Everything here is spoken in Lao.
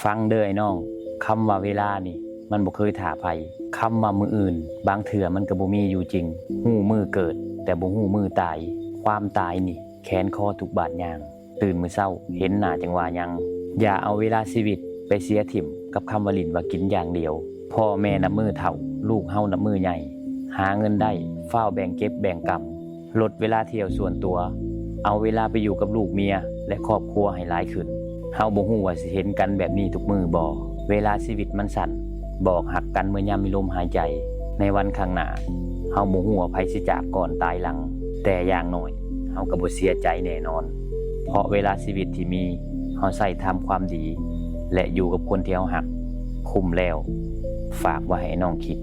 ຟັງເດີ້ອ້າຍນ້ອງ, ຄຳວ່າເວລານີ້ ມັນບໍ່ເຄີຍຖ້າໃຜ. ຄຳວ່າມື້ອື່ນ ບາງເທື່ອມັນກໍບໍ່ມີຢູ່ຈິງ. ຮູ້ມື້ເກີດ ແຕ່ບໍ່ຮູ້ມື້ຕາຍ. ຄວາມຕາຍນີ້ ແຂນຄໍທຸກບາດຍ່າງ. ຕື່ນມື້ເຊົ້າ ເຫັນໜ້າຈັ່ງວ່າຍັງ. ຢ່າເອົາເວລາຊີວິດໄປເສຍຖິ້ມກັບຄຳວ່າຫຼິ້ນວ່າກິນຢ່າງດຽວ. ພໍ່ແມ່ນັບມື້ເຖົ້າ, ລູກເຮົານັບມື້ໃຫຍ່. ຫາເງິນໄດ້ ຟ້າວແບ່ງເກັບແບ່ງກຳ. ລົດເວລາທ່ຽວສ່ວນຕົວ, ເອົາເວລາໄປຢູ່ກັບລູກເມຍ ແລະ ຄອບຄົວໃຫ້ຫຼາຍຂຶ້ນ. ເຮົາບໍ່ຮູ້ວ່າຊິເຫັນກັນແບບນີ້ທຸກມື້ບໍ່. ເວລາຊີວິດມັນສັ້ນ, ບອກຮັກກັນເມື່ອຍາມມີລົມຫາຍໃຈ. ໃນວັນຂ້າງໜ້າ, ເຮົາບໍ່ຮູ້ວ່າໃຜຊິຈາກກ່ອນຕາຍຫຼັງ, ແຕ່ຢ່າງໜ້ອຍ ເຮົາກໍບໍ່ເສຍໃຈແນ່ນອນ. ເພາະເວລາຊີວິດທີ່ມີ, ເຮົາໃຊ້ທຳຄວາມດີ ແລະ ຢູ່ກັບຄົນທີ່ເຮົາຮັກ, ຄຸ້ມແລ້ວ. ຝາກໄວ້ໃຫ້ນ້ອງຄິດ.